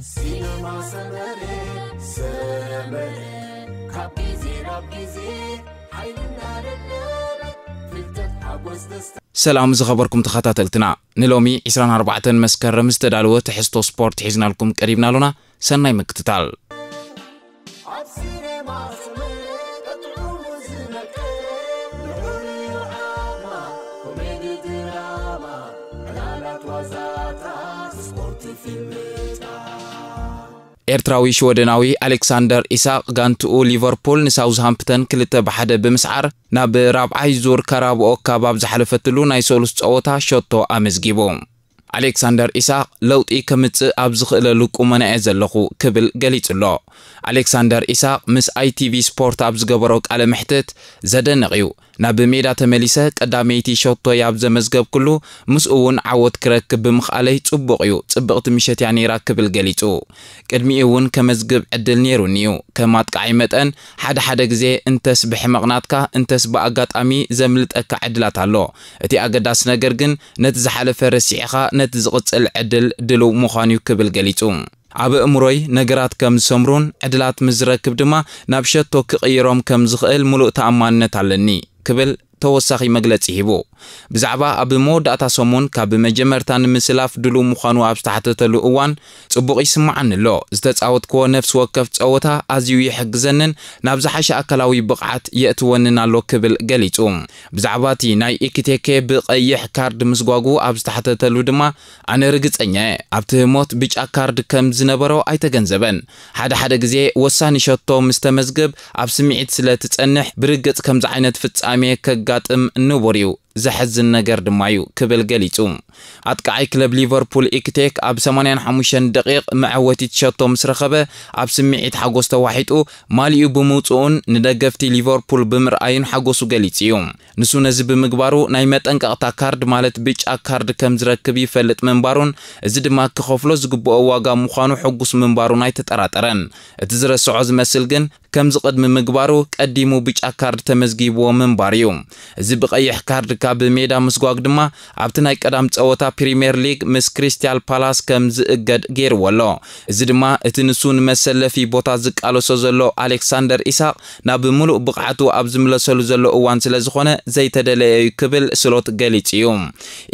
ሲነማ ሰመረ ሰመረ ካብ ግዜ ናብ ግዜ ሓይልና ደደበ ፍልጠት ሓጎስ ደስታ። ሰላም ዝኸበርኩም ተኸታተልትና፣ ንሎሚ ዕስራን ኣርባዕተን መስከረም ዝተዳለወ ትሕዝቶ ስፖርት ሒዝናልኩም ቀሪብና ኣሎና። ሰናይ ምክትታል። ኣብ ሲነማ ሰመረ ቀጥዑ ዝነቀ ልዑል ዓማ ኮሜዲ ድራማ ዕላላት ዋዛታት ስፖርት ፊልምታ። ኤርትራዊ ሽወደናዊ ኣሌክሳንደር ኢሳቕ ጋንትኡ ሊቨርፑል ንሳውዝሃምፕተን ክልተ ብሓደ ብምስዓር ናብ ራብዓይ ዙር ካራብኦ ካፕ ኣብ ዝሓለፈትሉ ናይ ሰሉስ ጸወታ ሸቶ ኣመዝጊቡ። ኣሌክሳንደር ኢሳቕ ለውጢ ከምጽእ ኣብ ዝኽእለሉ ቁመና እየ ዘለኹ ክብል ገሊጹ ኣሎ። ኣሌክሳንደር ኢሳቕ ምስ ኣይቲቪ ስፖርት ኣብ ዝገበሮ ቃለ መሕትት፣ ዘደንቕ እዩ። ናብ ሜዳ ተመሊሰ ቀዳመይቲ ሸቶይ ኣብ ዘመዝገብኩሉ፣ ምስኡ እውን ዓወት ክረክብ ብምኽኣለይ ጽቡቕ እዩ፣ ጽብቕቲ ምሸት እያ ነይራ ክብል ገሊጹ። ቅድሚኡ እውን ከመዝግብ ዕድል ነይሩኒ እዩ። ከም ኣጥቃዓይ መጠን፣ ሓደ ሓደ ግዜ እንተስ ብሕመቕ ናትካ፣ እንተስ ብኣጋጣሚ ዘምልጠካ ዕድላት ኣሎ። እቲ ኣገዳሲ ነገር ግን፣ ነቲ ዝሓለፈ ረሲዕኻ፣ ነቲ ዝቕጽል ዕድል ድሉው ምዃን እዩ ክብል ገሊጹ። ኣብ ኣእምሮይ ነገራት ከም ዝሰምሩን ዕድላት ምስ ዝረክብ ድማ ናብ ሸቶ ክቕይሮም ከም ዝኽእል ምሉእ ተኣማንነት ኣለኒ ክብል ተወሳኺ መግለጺ ሂቡ። ብዛዕባ ኣብ መወዳእታ ሰሙን ካብ መጀመርታ ንምስላፍ ድሉው ምዃኑ ኣብ ዝተሓተተሉ እዋን፣ ጽቡቕ ይስምዓኒ ኣሎ። ዝተጻወትክዎ ነፍሲ ወከፍ ጸወታ ኣዝዩ ይሕግዘንን ናብ ዝሓሸ ኣካላዊ ብቕዓት የእትወንን ኣሎ ክብል ገሊጹ። ብዛዕባ እቲ ናይ ኢኪቴኬ ብቐይሕ ካርድ ምስጓጉ ኣብ ዝተሓተተሉ ድማ፣ ኣነ ርግጸኛ እየ፣ ኣብቲ ህሞት ብጫ ካርድ ከም ዝነበሮ ኣይተገንዘበን። ሓደ ሓደ ግዜ ወሳኒ ሸቶ ምስ ተመዝግብ ኣብ ስምዒት ስለ ትጸንሕ፣ ብርግጽ ከምዚ ዓይነት ፍጻሜ ከጋጥም ንቡር እዩ። ዘሐዝን ነገር ድማ እዩ ክብል ገሊጹ። ኣጥቃዓይ ክለብ ሊቨርፑል ኢክቴክ ኣብ ሰማንያን ሓሙሽተን ደቂቕ መዐወቲት ሸቶ ምስ ረኸበ ኣብ ስምዒት ሓጎስ ተዋሒጡ ማሊኡ ብምውጽኡን ንደገፍቲ ሊቨርፑል ብምርኣዩን ሓጎሱ ገሊጹ እዩ። ንሱ ነዚ ብምግባሩ ናይ መጠንቀቕታ ካርድ ማለት ብጫ ካርድ ከም ዝረክብ ይፈልጥ ምንባሩን እዚ ድማ ክኸፍሎ ዝግብኦ ዋጋ ምዃኑ ሕጉስ ምንባሩን ኣይተጠራጠረን። እቲ ዝረስዖ ዝመስል ግን ከምዚ ቅድሚ ምግባሩ ቀዲሙ ብጫ ካርድ ተመዝጊብዎ ምንባር እዩ። እዚ ብቐይሕ ካርድ ካብ ሜዳ ምስጓግ ድማ ኣብቲ ናይ ቀዳም ጸወታ ፕሪምየር ሊግ ምስ ክሪስታል ፓላስ ከም ዝእገድ ገይርዎ ኣሎ። እዚ ድማ እቲ ንሱ ንመሰለፊ ቦታ ዝቃለሶ ዘሎ ኣሌክሳንደር ኢሳቕ ናብ ምሉእ ብቕዓቱ ኣብ ዝምለሰሉ ዘሎ እዋን ስለ ዝኾነ ዘይተደለየ እዩ ክብል ስሎት ገሊጹ እዩ።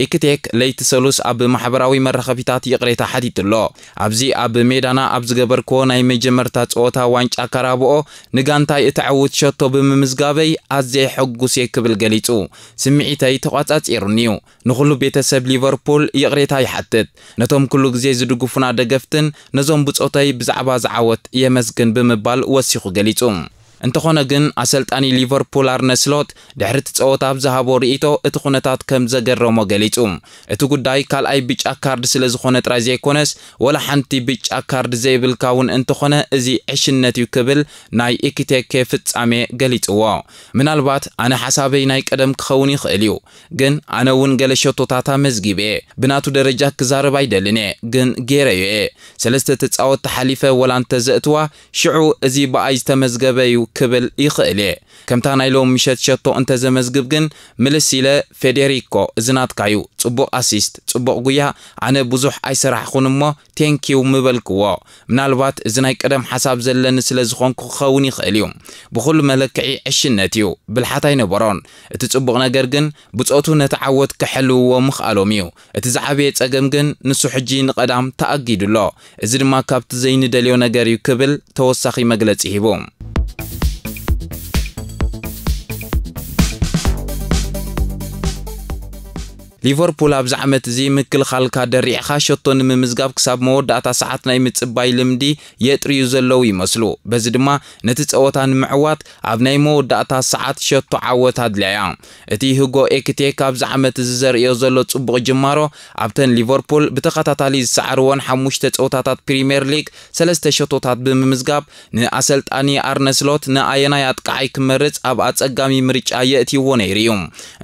ኢክቴክ ለይቲ ሰሉስ ኣብ ማሕበራዊ መራኸቢታት ይቕሬታ ሓቲቱ ኣሎ። ኣብዚ ኣብ ሜዳና ኣብ ዝገበርክዎ ናይ መጀመርታ ጸወታ ዋንጫ ካራብኦ ንጋንታይ እተዕውት ሸቶ ብምምዝጋበይ ኣዝየ ሕጉስ እየ ክብል ገሊጹ። ስምዒተይ ተቋጻጺሩኒ እዩ። ንኹሉ ቤተሰብ ሊቨርፑል ይቕሬታ ይሓትት። ነቶም ኩሉ ግዜ ዝድግፉና ደገፍትን ነዞም ብጾተይ ብዛዕባ ዝዓወት የመስግን ብምባል ወሲኹ ገሊጹ። እንተኾነ ግን ኣሰልጣኒ ሊቨርፑል ኣርነ ስሎት ድሕሪ እቲ ጸወታ ኣብ ዝሃቦ ርእይቶ እቲ ኩነታት ከም ዘገረሞ ገሊጹ። እቲ ጉዳይ ካልኣይ ብጫ ካርድ ስለ ዝኾነ ጥራይ ዘይኮነስ ወላ ሓንቲ ብጫ ካርድ ዘይብልካ እውን እንተኾነ እዚ ዕሽነት እዩ ክብል ናይ ኢኪቴኬ ፍጻሜ ገሊጽዎ። ምናልባት ኣነ ሓሳበይ ናይ ቀደም ክኸውን ይኽእል እዩ፣ ግን ኣነ እውን ገለ ሸቶታት ኣመዝጊበ እየ። ብናቱ ደረጃ ክዛረብ ኣይደልን እየ፣ ግን ገይረዮ እየ። ሰለስተ ተጻወትቲ ሓሊፈ ወላ እንተዘእትዋ ሽዑ እዚ ብኣይ ዝተመዝገበ እዩ ክብል ይኽእል እየ። ከምታ ናይ ሎም ምሸት ሸቶ እንተዘመዝግብ ግን ምልስ ኢለ ፌዴሪኮ እዚ ናትካ እዩ፣ ጽቡቕ ኣሲስት፣ ጽቡቕ ጉያ፣ ኣነ ብዙሕ ኣይሰራሕኹን እሞ ቴንኪው ምበልክዎ። ምናልባት እዚ ናይ ቀደም ሓሳብ ዘለኒ ስለ ዝኾንኩ ክኸውን ይኽእል እዩ። ብኹሉ መለክዒ ዕሽነት እዩ፣ ብልሓት ኣይነበሮን። እቲ ጽቡቕ ነገር ግን ብጾቱ ነቲ ዓወት ክሕልውዎ ምኽኣሎም እዩ። እቲ ዝዓበየ ጸገም ግን ንሱ ሕጂ ንቐዳም ተኣጊዱ ኣሎ። እዚ ድማ ካብቲ ዘይንደልዮ ነገር እዩ ክብል ተወሳኺ መግለጺ ሂቡ። ሊቨርፑል ኣብዚ ዓመት እዚ ምክልኻልካ ደሪዕኻ ሸቶ ንምምዝጋብ ክሳብ መወዳእታ ሰዓት ናይ ምጽባይ ልምዲ የጥርዩ ዘለዉ ይመስሉ። በዚ ድማ ነቲ ጸወታ ንምዕዋት ኣብ ናይ መወዳእታ ሰዓት ሸቶ ዓወት ኣድልያ እያ። እቲ ህጎ ኤክቴክ ኣብዚ ዓመት እዚ ዘርእዮ ዘሎ ጽቡቕ ጅማሮ ኣብተን ሊቨርፑል ብተኸታታሊ ዝሰዓርወን ሓሙሽተ ጸወታታት ፕሪምየር ሊግ ሰለስተ ሸቶታት ብምምዝጋብ ንኣሰልጣኒ ኣርነ ስሎት ንኣየናይ ኣጥቃዓይ ክመርጽ ኣብ ኣጸጋሚ ምርጫ የእትይዎ ነይሩ እዩ።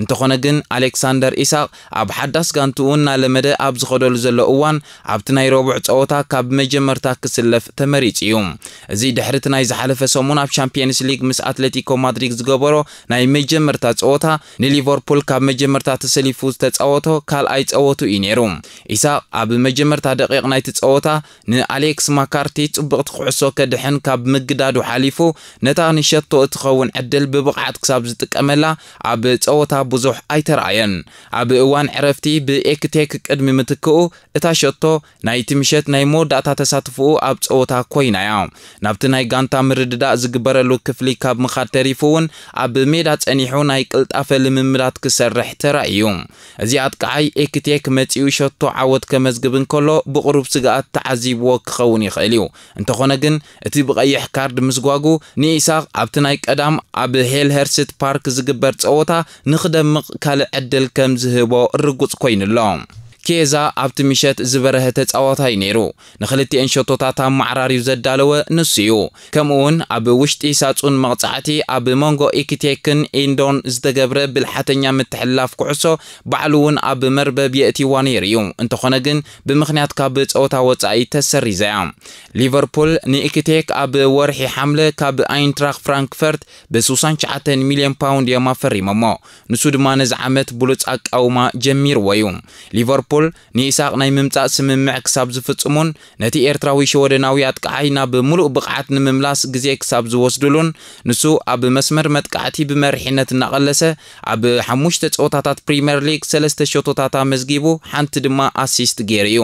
እንተኾነ ግን ኣሌክሳንደር ኢሳቕ ኣብ ሓዳስ ጋንትኡ እናለመደ ኣብ ዝኸደሉ ዘሎ እዋን፣ ኣብቲ ናይ ረቡዕ ጸወታ ካብ መጀመርታ ክስለፍ ተመሪጹ እዩ። እዚ ድሕሪ እቲ ናይ ዝሓለፈ ሰሙን ኣብ ቻምፒየንስ ሊግ ምስ ኣትሌቲኮ ማድሪድ ዝገበሮ ናይ መጀመርታ ጸወታ፣ ንሊቨርፑል ካብ መጀመርታ ተሰሊፉ ዝተጻወቶ ካልኣይ ጸወቱ እዩ ነይሩ። ኢሳቕ ኣብ መጀመርታ ደቂቕ ናይቲ ጸወታ ንኣሌክስ ማካርቲ ጽብቕቲ ኩዕሶ ከድሕን ካብ ምግዳዱ ሓሊፉ፣ ነታ ንሸቶ እትኸውን ዕድል ብብቕዓት ክሳብ ዝጥቀመላ ኣብ ጸወታ ብዙሕ ኣይተረኣየን። ኣብ እዋን ዕረፍቲ ብኤክቴክ ቅድሚ ምትክኡ፣ እታ ሸቶ ናይቲ ምሸት ናይ መወዳእታ ተሳትፎኡ ኣብ ጸወታ ኮይና እያ። ናብቲ ናይ ጋንታ ምርድዳእ ዝግበረሉ ክፍሊ ካብ ምኻድ ተሪፉ እውን፣ ኣብ ሜዳ ጸኒሑ ናይ ቅልጣፈ ልምምዳት ክሰርሕ ተራእዩ። እዚ ኣጥቃዓይ ኤክቴክ መጺኡ ሸቶ ዓወት ከመዝግብ እንከሎ፣ ብቕሩብ ስግኣት ተዓዚብዎ ክኸውን ይኽእል እዩ። እንተኾነ ግን፣ እቲ ብቐይሕ ካርድ ምስጓጉ ንኢሳቕ ኣብቲ ናይ ቀዳም ኣብ ሄልሄርስት ፓርክ ዝግበር ጸወታ ንኽደምቕ ካልእ ዕድል ከም ዝህቦ ርጉጽ ኮይኑ ኣሎ። ኬዛ ኣብቲ ምሸት ዝበረሀ ተጻዋታይ ነይሩ። ንኽልቲኤን ሸቶታት ኣመዓራርዩ ዘዳለወ ንሱ እዩ። ከምኡ እውን ኣብ ውሽጢ ሳጹን መቕጻዕቲ ኣብ መንጎ ኢኪቴክን ኢንዶን ዝተገብረ ብልሓተኛ ምትሕልላፍ ኩዕሶ ባዕሉ እውን ኣብ መርበብ የእትይዋ ነይሩ እዩ። እንተኾነ ግን ብምኽንያት ካብ ጸወታ ወጻኢ ተሰሪዛ እያ። ሊቨርፑል ንኢኪቴክ ኣብ ወርሒ ሓምለ ካብ ኣይንትራኽ ፍራንክፈርት ብ69 ሚልዮን ፓውንድ እዮም ኣፈሪሞሞ። ንሱ ድማ ነዚ ዓመት ብሉጽ ኣቃውማ ጀሚርዎ እዩ። ሊቨርፑል ንኢሳቕ ናይ ምምጻእ ስምምዕ ክሳብ ዝፍጽሙን ነቲ ኤርትራዊ ሽወደናዊ ኣጥቃዓይ ናብ ምሉእ ብቕዓት ንምምላስ ግዜ ክሳብ ዝወስድሉን፣ ንሱ ኣብ መስመር መጥቃዕቲ ብመሪሕነት እናቐለሰ ኣብ ሓሙሽተ ጸወታታት ፕሪምየር ሊግ ሰለስተ ሸቶታት ኣመዝጊቡ፣ ሓንቲ ድማ ኣሲስት ገይሩ እዩ።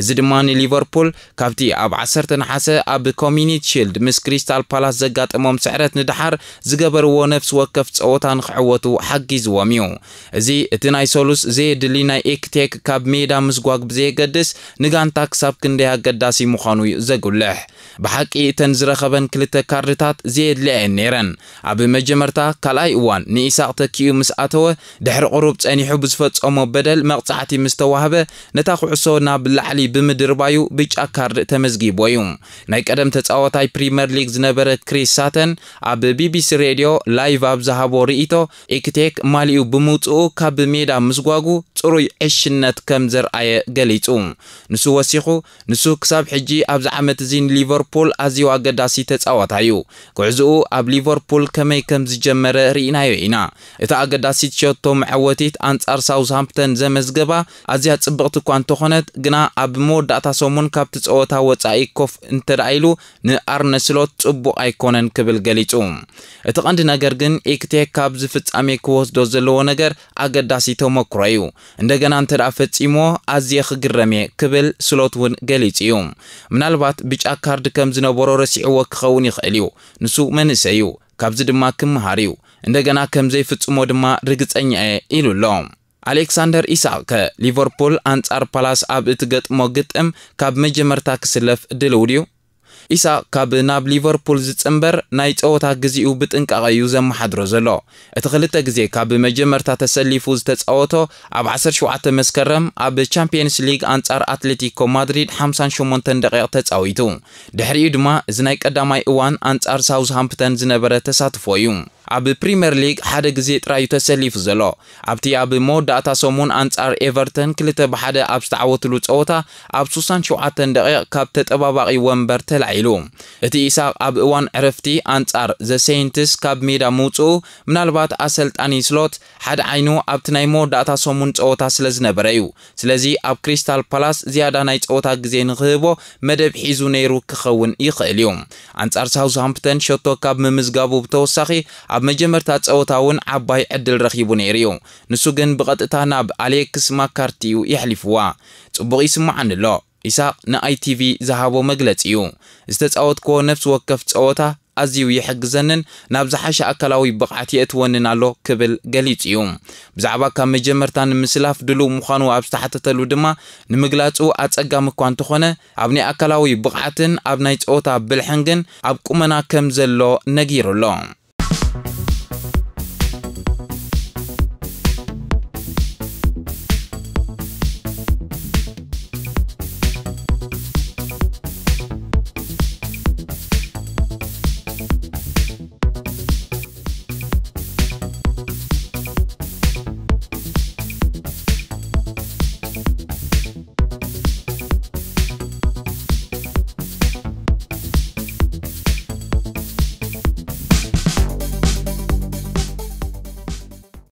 እዚ ድማ ንሊቨርፑል ካብቲ ኣብ ዓሰርተ ነሓሰ ኣብ ኮሚኒቲ ሺልድ ምስ ክሪስታል ፓላስ ዘጋጠሞም ስዕረት ንደሓር ዝገበርዎ ነፍሲ ወከፍ ጸወታ ንኽዕወቱ ሓጊዝዎም እዩ። እዚ እቲ ናይ ሰሉስ ዘየድሊ ናይ ኤክቴክ ካብ ሜዳ ምስጓግ ብዘየገድስ፣ ንጋንታ ክሳብ ክንደይ ኣገዳሲ ምዃኑ እዩ ዘጉልሕ። ብሓቂ እተን ዝረኸበን ክልተ ካርድታት ዘየድልያ እየን ነይረን። ኣብ መጀመርታ ካልኣይ እዋን ንኢሳቕ ተኪኡ ምስ ኣተወ፣ ድሕሪ ቁሩብ ጸኒሑ ብዝፈጸሞ በደል መቕጻዕቲ ምስ ተዋህበ፣ ነታ ኩዕሶ ናብ ላዕሊ ብምድርባዩ ብጫ ካርድ ተመዝጊብዎ እዩ። ናይ ቀደም ተጻዋታይ ፕሪምየር ሊግ ዝነበረ ክሪስ ሳተን ኣብ ቢቢሲ ሬድዮ ላይቭ ኣብ ዝሃቦ ርእይቶ፣ ኤክቴክ ማሊኡ ብምውጽኡ ካብ ሜዳ ምስጓጉ ጽሩይ ዕሽነት ከም ዘርኣየ ገሊጹ። ንሱ ወሲኹ፣ ንሱ ክሳብ ሕጂ ኣብዚ ዓመት እዚ ንሊቨርፑል ኣዝዩ ኣገዳሲ ተጻዋታይ እዩ። ጉዕዝኡ ኣብ ሊቨርፑል ከመይ ከም ዝጀመረ ርኢናዮ ኢና። እታ ኣገዳሲት ሸቶ መዐወቲት ኣንጻር ሳውዝሃምፕተን ዘመዝገባ ኣዝያ ጽብቕቲ እኳ እንተኾነት፣ ግና ኣብ መወዳእታ ሰሙን ካብቲ ጸወታ ወጻኢ ኮፍ እንተ ደኣ ኢሉ፣ ንኣርነ ስሎት ጽቡቕ ኣይኮነን ክብል ገሊጹ። እቲ ቀንዲ ነገር ግን፣ ኤክቴክ ካብዚ ፍጻሜ ክወስዶ ዘለዎ ነገር ኣገዳሲ ተመክሮ እዩ። እንደገና እንተ ደኣ ፈጺምዎ፣ ኣዝየ ክግረም እየ ክብል ስሎት እውን ገሊጹ እዩ። ምናልባት ብጫ ካርድ ከም ዝነበሮ ረሲዕዎ ክኸውን ይኽእል እዩ። ንሱ መንእሰይ እዩ። ካብዚ ድማ ክመሃር እዩ። እንደገና ከም ዘይፍጽሞ ድማ ርግጸኛ እየ ኢሉ ኣሎ። ኣሌክሳንደር ኢሳቕ ከ ሊቨርፑል ኣንጻር ፓላስ ኣብ እትገጥሞ ግጥም ካብ መጀመርታ ክስለፍ ድልው ድዩ? ኢሳቕ ካብ ናብ ሊቨርፑል ዝጽንበር ናይ ጸወታ ግዜኡ ብጥንቃቐ እዩ ዘመሓድሮ ዘሎ። እቲ ክልተ ግዜ ካብ መጀመርታ ተሰሊፉ ዝተጻወቶ ኣብ ዓሰርተ ሸውዓተ መስከረም ኣብ ቻምፒየንስ ሊግ ኣንጻር ኣትሌቲኮ ማድሪድ ሓምሳን ሸሞንተን ደቂቕ ተጻዊቱ። ድሕሪኡ ድማ እዚ ናይ ቀዳማይ እዋን ኣንጻር ሳውዝሃምፕተን ዝነበረ ተሳትፎ እዩ። ኣብ ፕሪምየር ሊግ ሓደ ግዜ ጥራይ እዩ ተሰሊፉ ዘሎ። ኣብቲ ኣብ መወዳእታ ሰሙን ኣንጻር ኤቨርተን ክልተ ብ ሓደ ኣብ ዝተዓወትሉ ጸወታ፣ ኣብ ሱሳን ሸውዓተን ደቂቕ ካብ ተጠባባቒ ወንበር ተላዒሉ። እቲ ኢሳቕ ኣብ እዋን ዕረፍቲ ኣንጻር ዘ ሴይንትስ ካብ ሜዳ ምውጽኡ፣ ምናልባት ኣሰልጣኒ ስሎት ሓደ ዓይኑ ኣብቲ ናይ መወዳእታ ሰሙን ጸወታ ስለ ዝነበረ እዩ። ስለዚ ኣብ ክሪስታል ፓላስ ዝያዳ ናይ ጸወታ ግዜ ንኽህቦ መደብ ሒዙ ነይሩ ክኸውን ይኽእል እዩ። ኣንጻር ሳውዝሃምፕተን ሸቶ ካብ ምምዝጋቡ ብተወሳኺ፣ ኣብ መጀመርታ ጸወታ እውን ዓባይ ዕድል ረኺቡ ነይሩ እዩ። ንሱ ግን ብቐጥታ ናብ ኣሌክስ ማካርቲ እዩ የሕሊፍዋ። ጽቡቕ ይስምዓኒ ኣሎ። ኢሳቕ ንኣይቲቪ ዝሃቦ መግለጺ እዩ። ዝተጻወትክዎ ነፍሲ ወከፍ ጸወታ ኣዝዩ ይሕግዘንን ናብ ዝሓሸ ኣካላዊ ብቕዓት የእትወንን ኣሎ ክብል ገሊጹ እዩ። ብዛዕባ ካብ መጀመርታ ንምስላፍ ድሉው ምዃኑ ኣብ ዝተሓተተሉ ድማ፣ ንምግላጹ ኣጸጋሚ እኳ እንተኾነ፣ ኣብ ናይ ኣካላዊ ብቕዓትን ኣብ ናይ ጸወታ ብልሕን ግን ኣብ ቁመና ከም ዘሎ ነጊሩ ኣሎ።